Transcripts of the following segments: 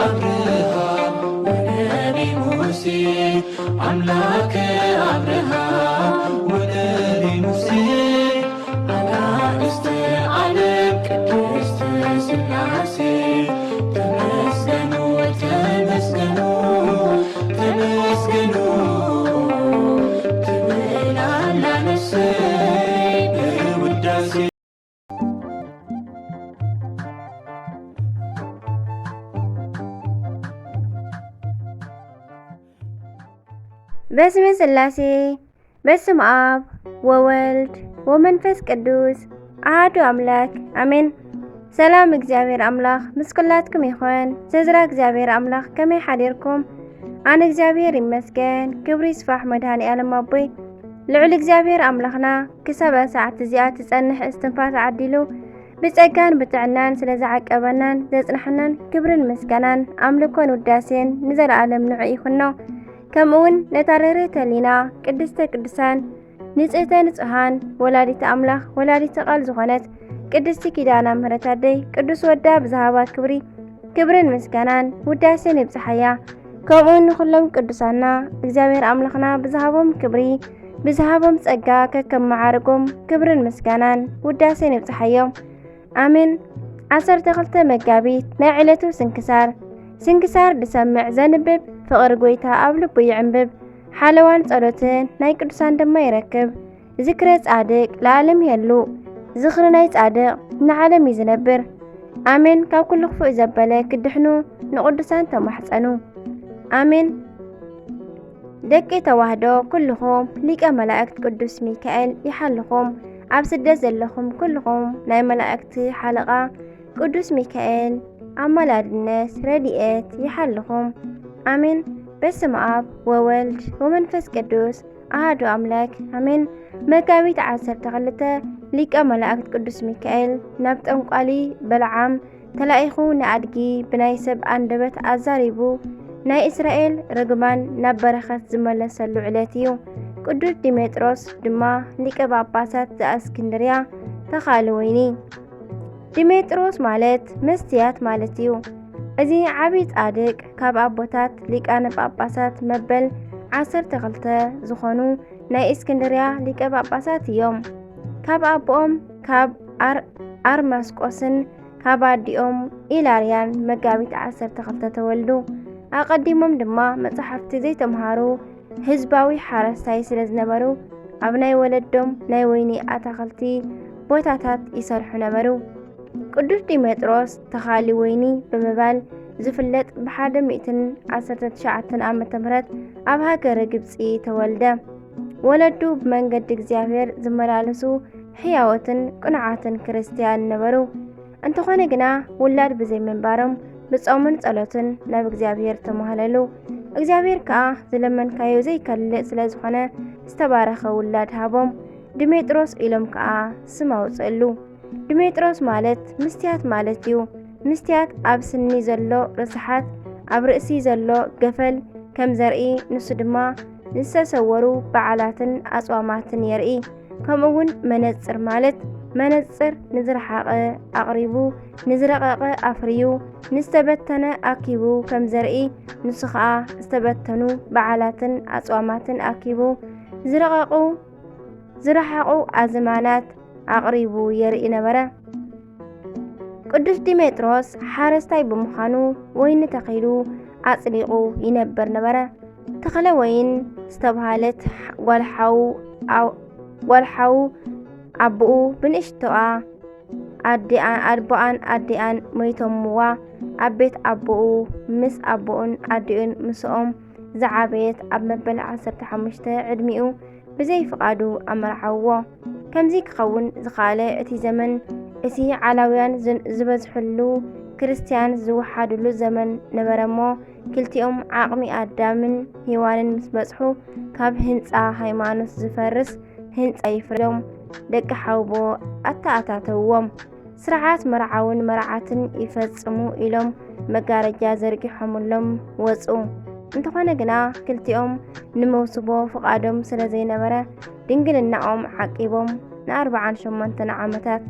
አብርሃም ወነቢ ሙሴ፣ አምላከ አብርሃም ወነቢ ሙሴ፣ አጋእዝተ ዓለም ቅድስት ሥላሴ፣ ተመስገኑ፣ ተመስገኑ፣ ተመስገኑ ትብል ኣላ ነፍሰይ በውዳሴ። በስመ ሥላሴ፣ በስመ አብ ወወልድ ወመንፈስ ቅዱስ አሐዱ አምላክ አሜን። ሰላም እግዚኣብሔር ኣምላኽ ምስ ኩላትኩም ይኹን። ስድራ እግዚኣብሔር ኣምላኽ ከመይ ሓዲርኩም? ኣነ እግዚኣብሔር ይመስገን፣ ክብሪ ይስፋሕ መድኃኔ ዓለም ኣቦይ። ልዑል እግዚኣብሔር ኣምላኽና ክሳብ ሰዓት እዚኣ ትጸንሕ እስትንፋስ ዓዲሉ ብጸጋን ብጥዕናን ስለ ዝዓቀበናን ዘጽናሕናን ክብርን ምስጋናን ኣምልኮን ውዳሴን ንዘለዓለም ንዑ ይኹኖ። ከምኡውን ነታ ርህርህተ ሕሊና ቅድስተ ቅዱሳን ንጽህተ ንጹሃን ወላዲተ ኣምላኽ ወላዲተ ቃል ዝኾነት ቅድስቲ ኪዳነ ምሕረት ኣደይ ቅዱስ ወዳ ብዝሃባ ክብሪ ክብርን ምስጋናን ውዳሴን ይብጽሓያ። ከምኡ ንኹሎም ቅዱሳና እግዚኣብሔር ኣምላኽና ብዝሃቦም ክብሪ ብዝሃቦም ጸጋ ከከም መዓርጎም ክብርን ምስጋናን ውዳሴን ይብጽሓዮም። ኣሜን። ዓሰርተ ክልተ መጋቢት ናይ ዕለቱ ስንክሳር። ስንክሳር ዝሰምዕ ዘንብብ ፍቕሪ ጐይታ ኣብ ልቡ ይዕንብብ። ሓለዋን ጸሎትን ናይ ቅዱሳን ድማ ይረክብ። ዝክረ ጻድቅ ለዓለም የሉ፣ ዝኽሪ ናይ ጻድቅ ንዓለም እዩ ዝነብር። ኣሜን። ካብ ኩሉ ክፉእ ዘበለ ክድሕኑ ንቅዱሳን ተማሕጸኑ። ኣሜን። ደቂ ተዋህዶ ኩልኹም ሊቀ መላእክት ቅዱስ ሚካኤል ይሓልኹም። ኣብ ስደት ዘለኹም ኩልኹም ናይ መላእክቲ ሓለቓ ቅዱስ ሚካኤል ኣማላድነት ረድኤት ይሓልኹም። ኣሜን። በስመ አብ ወወልድ ወመንፈስ ቅዱስ አሐዱ አምላክ አሜን። መጋቢት ዓሰርተ ክልተ ሊቀ መላእክት ቅዱስ ሚካኤል ናብ ጠንቋሊ በለዓም ተላኢኹ ንኣድጊ ብናይ ሰብ ኣንደበት ኣዛሪቡ ናይ እስራኤል ርግማን ናብ በረኸት ዝመለሰሉ ዕለት እዩ። ቅዱስ ዲሜጥሮስ ድማ ሊቀ ጳጳሳት ዘእስክንድርያ ተኻሊ ወይኒ። ዲሜጥሮስ ማለት መስትያት ማለት እዩ። እዚ ዓቢ ጻድቅ ካብ ኣቦታት ሊቃነ ጳጳሳት መበል ዓሰርተ ክልተ ዝኾኑ ናይ እስክንድርያ ሊቀ ጳጳሳት እዮም። ካብ ኣቦኦም ካብ ኣር-፣ ኣርማስቆስን ካብ ኣዲኦም ኢላርያን መጋቢት ዓሰርተ ክልተ ተወልዱ። ኣቐዲሞም ድማ መጻሕፍቲ ዘይተምሃሩ ህዝባዊ ሓረስታይ ስለ ዝነበሩ፣ ኣብ ናይ ወለዶም ናይ ወይኒ ኣታኽልቲ ቦታታት ይሰርሑ ነበሩ። ቅዱስ ዲሜጥሮስ ተኻሊ ወይኒ ብምባል ዝፍለጥ ብሓደ ሚእትን ዓሰርተ ትሽዓተን ዓመተ ምህረት ኣብ ሃገረ ግብጺ ተወልደ። ወለዱ ብመንገዲ እግዚኣብሔር ዝመላለሱ ሕያዎትን ቅኑዓትን ክርስትያን ነበሩ። እንተኾነ ግና ውላድ ብዘይምንባሮም ብጾምን ጸሎትን ናብ እግዚኣብሔር ተማህለሉ። እግዚኣብሔር ከኣ ዝለመንካዮ ዘይከልእ ስለ ዝኾነ ዝተባረኸ ውላድ ሃቦም። ድሜጥሮስ ኢሎም ከኣ ስም ኣውጽእሉ። ድሜጥሮስ ማለት ምስትያት ማለት እዩ። ምስትያት ኣብ ስኒ ዘሎ ርስሓት፣ ኣብ ርእሲ ዘሎ ገፈል ከም ዘርኢ፣ ንሱ ድማ ንዝተሰወሩ በዓላትን ኣጽዋማትን የርኢ። ከምኡ እውን መነጽር ማለት መነጽር ንዝረሓቐ ኣቕሪቡ፣ ንዝረቐቐ ኣፍርዩ፣ ንዝተበተነ ኣኪቡ ከም ዘርኢ፣ ንሱ ኸኣ ዝተበተኑ በዓላትን ኣጽዋማትን ኣኪቡ፣ ዝረቐቑ ዝረሓቑ ኣዝማናት ኣቕሪቡ የርኢ ነበረ። ቅዱስ ዲሜጥሮስ ሓረስታይ ብምዃኑ ወይኒ ተኺሉ ኣጽዲቑ ይነብር ነበረ። ተኽለ ወይን ዝተብሃለት ጓል ሓው፣ ጓል ሓው ኣቦኡ ብንእሽቶኣ ኣዲኣ-፣ ኣቦኣን ኣዲኣን ሞይቶምዋ ኣብ ቤት ኣቦኡ ምስ ኣቦኡን ኣዲኡን ምስኦም ዝዓበየት ኣብ መበል ዓሰርተ ሓሙሽተ ዕድሚኡ ብዘይ ፍቓዱ ኣመርዓውዎ። ከምዚ ክኸውን ዝኸኣለ እቲ ዘመን እቲ ዓላውያን ዝ-፣ ዝበዝሕሉ ክርስትያን ዝወሓድሉ ዘመን ነበረ እሞ ክልቲኦም ዓቕሚ ኣዳምን ሄዋንን ምስ በጽሑ ካብ ህንጻ ሃይማኖት ዝፈርስ ህንጻ ይፍረዶም ደቂ ሓውቦ ኣተኣታተውዎም። ስርዓት መርዓውን መርዓትን ይፈጽሙ ኢሎም መጋረጃ ዘርጊሖምሎም ወጹ። እንተኾነ ግና ክልቲኦም ንመውስቦ ፍቓዶም ስለ ዘይነበረ ድንግልናኦም ዓቂቦም ንኣርብዓን ሸሞንተን ዓመታት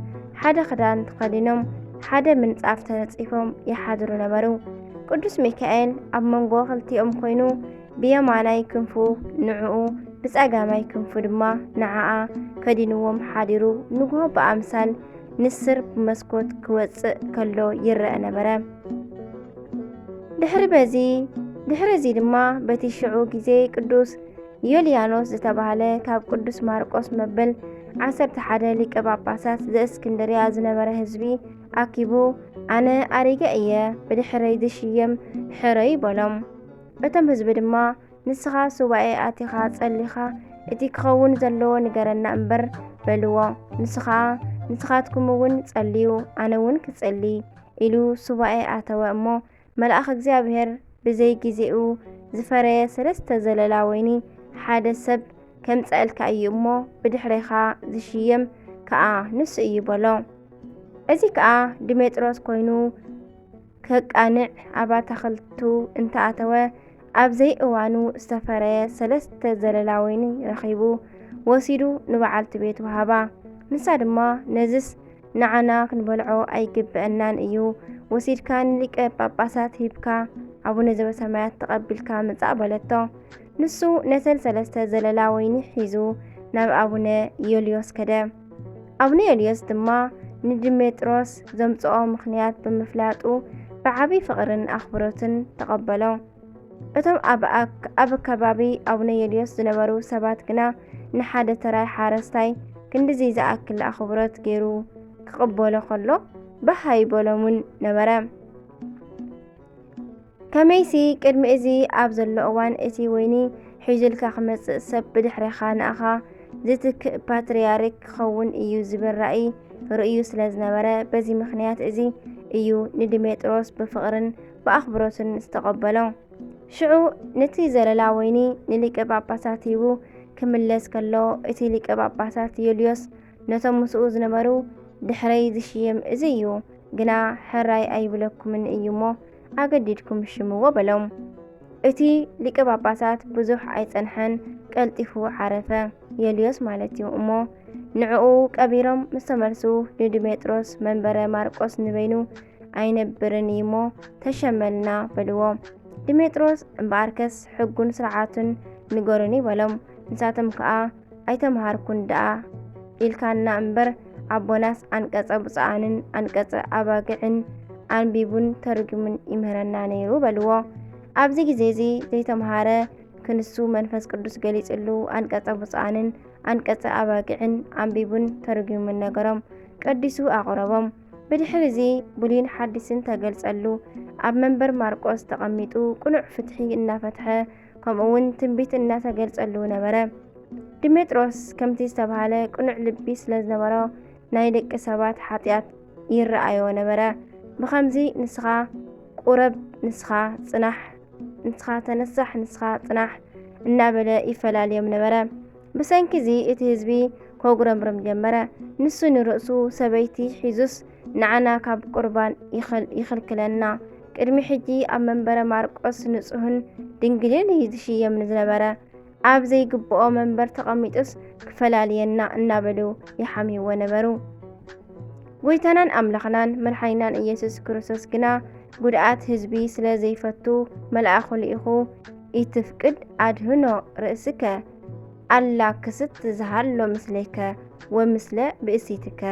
ሓደ ክዳን ተኸዲኖም ሓደ ምንጻፍ ተነጺፎም ይሓድሩ ነበሩ። ቅዱስ ሚካኤል ኣብ መንጎ ክልቲኦም ኮይኑ ብየማናይ ክንፉ ንዕኡ ብጸጋማይ ክንፉ ድማ ንዓኣ ከዲንዎም ሓዲሩ ንግሆ ብኣምሳል ንስር ብመስኮት ክወጽእ ከሎ ይረአ ነበረ። ድሕሪ በዚ ድሕሪ እዚ ድማ በቲ ሽዑ ግዜ ቅዱስ ዮልያኖስ ዝተባህለ ካብ ቅዱስ ማርቆስ መበል ዓሰርተ ሓደ ሊቀ ጳጳሳት ዘእስክንድርያ ዝነበረ ህዝቢ ኣኪቡ ኣነ ኣሪገ እየ ብድሕረይ ዝሽየም ሕረዩ በሎም። እቶም ህዝቢ ድማ ንስኻ ሱባኤ ኣቲኻ ጸሊኻ እቲ ክኸውን ዘለዎ ንገረና እምበር በልዎ። ንሱ ኸኣ ንስኻትኩም እውን ጸልዩ ኣነ እውን ክጸሊ ኢሉ ሱባኤ ኣተወ እሞ መልኣኽ እግዚኣብሔር ብዘይ ግዜኡ ዝፈረየ ሰለስተ ዘለላ ወይኒ ሓደ ሰብ ከምጸእልካ እዩ እሞ ብድሕሬኻ ዝሽየም ከኣ ንሱ እዩ በሎ። እዚ ከኣ ድሜጥሮስ ኮይኑ ከቃንዕ ኣብ ኣታኽልቱ እንተኣተወ ኣብ ዘይእዋኑ ዝተፈረየ ሰለስተ ዘለላ ወይኒ ረኺቡ ወሲዱ ንበዓልቲ ቤቱ ሃባ። ንሳ ድማ ነዝስ ንዓና ክንበልዖ ኣይግብአናን እዩ፣ ወሲድካ ንሊቀ ጳጳሳት ሂብካ ኣቡነ ዘበሰማያት ተቐቢልካ ምጻእ በለቶ። ንሱ ነተን ሰለስተ ዘለላ ወይኒ ሒዙ ናብ ኣቡነ ዮልዮስ ከደ። ኣቡነ ዮልዮስ ድማ ንድሜጥሮስ ዘምጽኦ ምኽንያት ብምፍላጡ ብዓቢ ፍቕርን ኣኽብሮትን ተቐበሎ። እቶም ኣብ ኣክ- ኣብ ከባቢ ኣቡነ ዮልዮስ ዝነበሩ ሰባት ግና ንሓደ ተራይ ሓረስታይ ክንድዚ ዝኣክል ኣኽብሮት ገይሩ ክቕበሎ ከሎ ባህ ኣይበሎምን ነበረ። ከመይሲ ቅድሚ እዚ ኣብ ዘሎ እዋን እቲ ወይኒ ሒዙልካ ክመጽእ ሰብ ብድሕሬኻ ንኣኻ ዝትክእ ፓትርያርክ ክኸውን እዩ ዝብል ራእይ ርእዩ ስለ ዝነበረ በዚ ምኽንያት እዚ እዩ ንድሜጥሮስ ብፍቕርን ብኣኽብሮትን ዝተቐበሎ። ሽዑ ነቲ ዘለላ ወይኒ ንሊቀ ጳጳሳት ሂቡ ክምለስ ከሎ እቲ ሊቀ ጳጳሳት ዮልዮስ ነቶም ምስኡ ዝነበሩ ድሕረይ ዝሽየም እዚ እዩ፣ ግና ሕራይ ኣይብለኩምን እዩ እሞ ኣገዲድኩም ሽምዎ በሎም። እቲ ሊቀ ጳጳሳት ብዙሕ ኣይጸንሐን ቀልጢፉ ዓረፈ፣ ዮልዮስ ማለት እዩ። እሞ ንዕኡ ቀቢሮም ምስ ተመልሱ ንድሜጥሮስ መንበረ ማርቆስ ንበይኑ ኣይነብርን እዩ እሞ ተሸመልና በልዎ። ድሜጥሮስ እምበኣርከስ ሕጉን ስርዓቱን ንገሩኒ በሎም። ንሳቶም ከኣ ኣይተምሃርኩን ደኣ ኢልካና እምበር ኣቦናስ ኣንቀጸ ብፁዓንን ኣንቀጸ ኣባግዕን ኣንቢቡን ተርጉሙን ይምህረና ነይሩ በልዎ። ኣብዚ ግዜ እዚ ዘይተምሃረ ክንሱ መንፈስ ቅዱስ ገሊጽሉ ኣንቀጸ ብፁዓንን ኣንቀጸ ኣባግዕን ኣንቢቡን ተርጉሙን ነገሮም ቀዲሱ ኣቕረቦም። ብድሕሪ እዚ ብሉይን ሓዲስን ተገልጸሉ። ኣብ መንበር ማርቆስ ተቐሚጡ ቅኑዕ ፍትሒ እናፈትሐ ከምኡ እውን ትንቢት እናተገልጸሉ ነበረ። ድሜጥሮስ ከምቲ ዝተባህለ ቅኑዕ ልቢ ስለ ዝነበሮ ናይ ደቂ ሰባት ሓጢኣት ይረኣዮ ነበረ። ብኸምዚ ንስኻ ቁረብ፣ ንስኻ ጽናሕ፣ ንስኻ ተነሳሕ፣ ንስኻ ጽናሕ እናበለ ይፈላልዮም ነበረ። ብሰንኪ እዚ እቲ ህዝቢ ከጉረምርም ጀመረ። ንሱ ንርእሱ ሰበይቲ ሒዙስ ንዓና ካብ ቁርባን ይኸል- ይኽልክለና። ቅድሚ ሕጂ ኣብ መንበረ ማርቆስ ንጹህን ድንግልን እዩ ዝሽየም ዝነበረ። ኣብ ዘይግብኦ መንበር ተቐሚጡስ ክፈላልየና እናበሉ ይሓምይዎ ነበሩ። ጎይታናን ኣምላኽናን መድሓኒናን ኢየሱስ ክርስቶስ ግና ጉድኣት ህዝቢ ስለ ዘይፈቱ መልኣኹ ልኢኹ ኢትፍቅድ ኣድህኖ ርእስከ ኣላ ክስት ዝሃሎ ምስሌከ ወምስለ ብእሲትከ።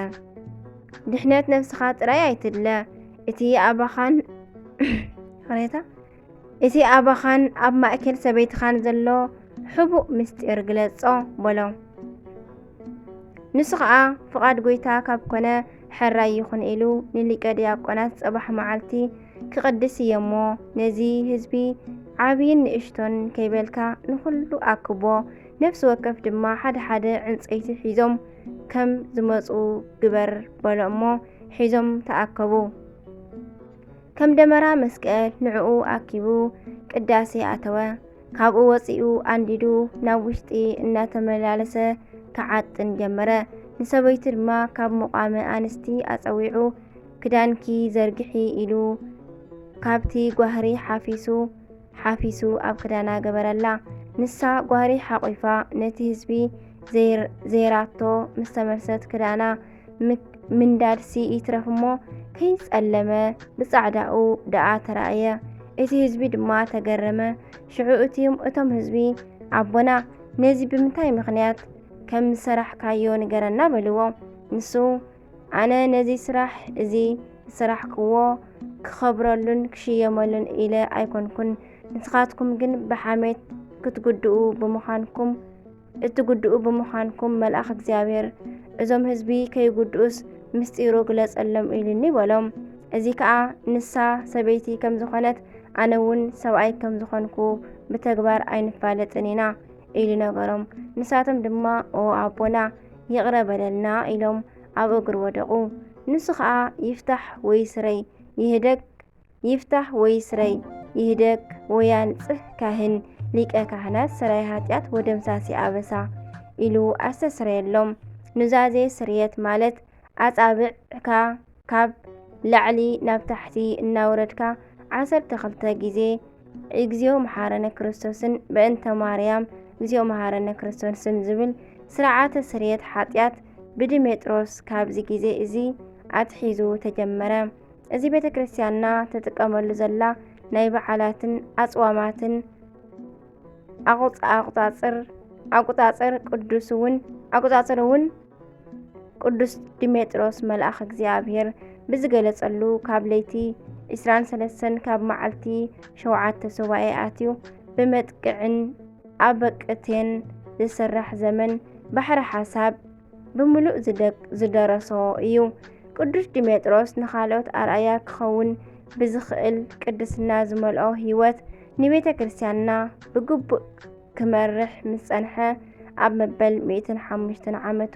ድሕነት ነፍስኻ ጥራይ ኣይትድለ፣ እቲ ኣባኻን ይቕሬታ፣ እቲ ኣባኻን ኣብ ማእከል ሰበይትኻን ዘሎ ሕቡእ ምስጢር ግለጾ በሎ። ንሱ ኸኣ ፍቓድ ጐይታ ካብ ኮነ ሕራይ ይኹን ኢሉ ንሊቀ ዲያቆናት ጽባሕ መዓልቲ ክቕድስ እየ እሞ ነዚ ህዝቢ ዓብይን ንእሽቶን ከይበልካ ንኹሉ ኣክቦ። ነፍሲ ወከፍ ድማ ሓደ ሓደ ዕንጸይቲ ሒዞም ከም ዝመጹ ግበር በሎ እሞ ሒዞም ተኣከቡ። ከም ደመራ መስቀል ንዕኡ ኣኪቡ ቅዳሴ ኣተወ። ካብኡ ወጺኡ ኣንዲዱ ናብ ውሽጢ እናተመላለሰ ክዓጥን ጀመረ። ንሰበይቱ ድማ ካብ ምቋመ ኣንስቲ ኣጸዊዑ ክዳንኪ ዘርግሒ ኢሉ ካብቲ ጓህሪ ሓፊሱ ሓፊሱ ኣብ ክዳና ገበረላ። ንሳ ጓህሪ ሓቑፋ ነቲ ህዝቢ ዘይር- ዘይራቶ ምስ ተመልሰት ክዳና ምንዳድሲ ይትረፍ እሞ ከይጸለመ ብጻዕዳኡ ደኣ ተራእየ። እቲ ህዝቢ ድማ ተገረመ። ሽዑ እቲም እቶም ህዝቢ፣ ኣቦና፣ ነዚ ብምንታይ ምኽንያት ከም ዝሰራሕካዮ ንገረና፣ በልዎ። ንሱ፣ ኣነ ነዚ ስራሕ እዚ ዝሰራሕክዎ ክኸብረሉን ክሽየመሉን ኢለ ኣይኮንኩን። ንስኻትኩም ግን ብሓሜት ክትጉድኡ ብምዃንኩም፣ እትጉድኡ ብምዃንኩም፣ መልኣኽ እግዚኣብሔር፣ እዞም ህዝቢ ከይጉድኡስ ምስጢሩ ግለጸሎም ኢሉኒ፣ በሎም። እዚ ከኣ ንሳ ሰበይቲ ከም ዝኾነት፣ ኣነ እውን ሰብኣይ ከም ዝኾንኩ ብተግባር ኣይንፋለጥን ኢና ኢሉ ነገሮም። ንሳቶም ድማ፣ ኦ ኣቦና፣ ይቕረ በለልና ኢሎም ኣብ እግሩ ወደቑ። ንሱ ኸኣ፣ ይፍታሕ ወይ ስረይ፣ ይህደግ፣ ይፍታሕ ወይ ስረይ፣ ይህደግ ወይ ኣንጽህ ካህን፣ ሊቀ ካህናት፣ ሰራይ ኃጢአት ወደምሳሲ ኣበሳ ኢሉ ኣስተስረየሎም። ኑዛዜ ስርየት ማለት ኣጻብዕካ ካብ ላዕሊ ናብ ታሕቲ እናወረድካ ዓሰርተ ክልተ ግዜ፣ እግዚኦ መሓረነ ክርስቶስን በእንተ ማርያም፣ እግዚኦ መሓረነ ክርስቶስን ዝብል ስርዓተ ስርየት ኃጢአት ብድሜጥሮስ ካብዚ ግዜ እዚ ኣትሒዙ ተጀመረ። እዚ ቤተ ክርስቲያንና ትጥቀመሉ ዘላ ናይ በዓላትን ኣጽዋማትን ኣቑጽ-፣ ኣቑጻጽር፣ ኣቑጻጽር ቅዱስ እውን፣ ኣቑጻጽር እውን ቅዱስ ድሜጥሮስ መልኣኽ እግዚኣብሔር ብዝገለጸሉ፣ ካብ ለይቲ ዒስራን ሰለስተን ካብ መዓልቲ ሸውዓተ ሱባኤ ኣትዩ፣ ብመጥቅዕን ኣበቅቴን ዝስራሕ ዘመን ባሕሪ ሓሳብ ብምሉእ ዝደቅ-፣ ዝደረሶ እዩ። ቅዱስ ድሜጥሮስ ንኻልኦት ኣርኣያ ክኸውን ብዝኽእል ቅድስና ዝመልኦ ህይወት ንቤተ ክርስቲያንና ብግቡእ ክመርሕ ምስ ጸንሐ፣ ኣብ መበል ሚእትን ሓሙሽተን ዓመቱ፣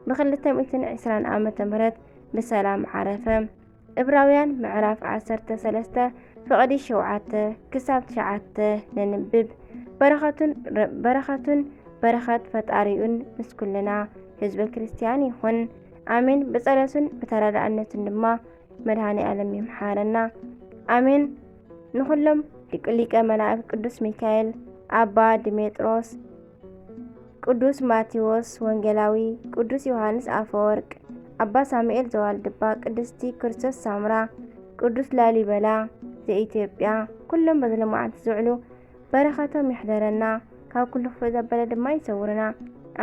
ብኽልተ ሚእትን ዕስራን ዓመተ ምህረት ብሰላም ዓረፈ። ዕብራውያን ምዕራፍ ዓሰርተ ሰለስተ ፍቕዲ ሸውዓተ ክሳብ ትሽዓተ ነንብብ። በረኸቱን ረ-፣ በረኸቱን በረኸት ፈጣሪኡን ምስ ኩልና ህዝበ ክርስቲያን ይኹን። ኣሜን። ብጸሎቱን ብተራዳእነቱን ድማ መድኃኔ ዓለም ይምሓረና። ኣሜን። ንኹሎም ሊቀ፣ ሊቀ መላእክት ቅዱስ ሚካኤል፣ ኣባ ድሜጥሮስ፣ ቅዱስ ማቴዎስ ወንጌላዊ፣ ቅዱስ ዮሐንስ ኣፈወርቅ፣ ኣባ ሳሙኤል ዘዋልድባ፣ ቅድስቲ ክርስቶስ ሳምራ፣ ቅዱስ ላሊበላ ዘኢትዮጵያ፣ ኩሎም በዚ ሎማዓንቲ ዝውዕሉ በረኸቶም ይሕደረና፣ ካብ ኩሉ ክፉእ ዘበለ ድማ ይሰውርና።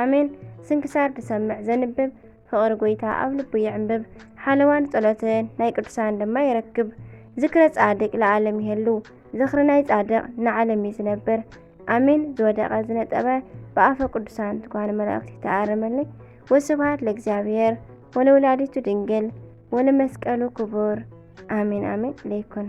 ኣሜን። ስንክሳር ዝሰምዕ ዘንብብ ፍቕሪ ጐይታ ኣብ ልቡ ይዕንብብ፣ ሓለዋን ጸሎትን ናይ ቅዱሳን ድማ ይረክብ። ዝክረ ጻድቅ ለዓለም ይሄሉ፣ ዝኽሪ ናይ ጻድቕ ንዓለም እዩ ዝነብር። ኣሜን። ዝወደቐ ዝነጠበ ብኣፈ ቅዱሳን ትጓነ መላእክት ይተኣረመለይ። ወስብሐት ለእግዚኣብሔር ወለወላዲቱ ድንግል ወለመስቀሉ ክቡር። ኣሜን፣ ኣሜን ለይኩን።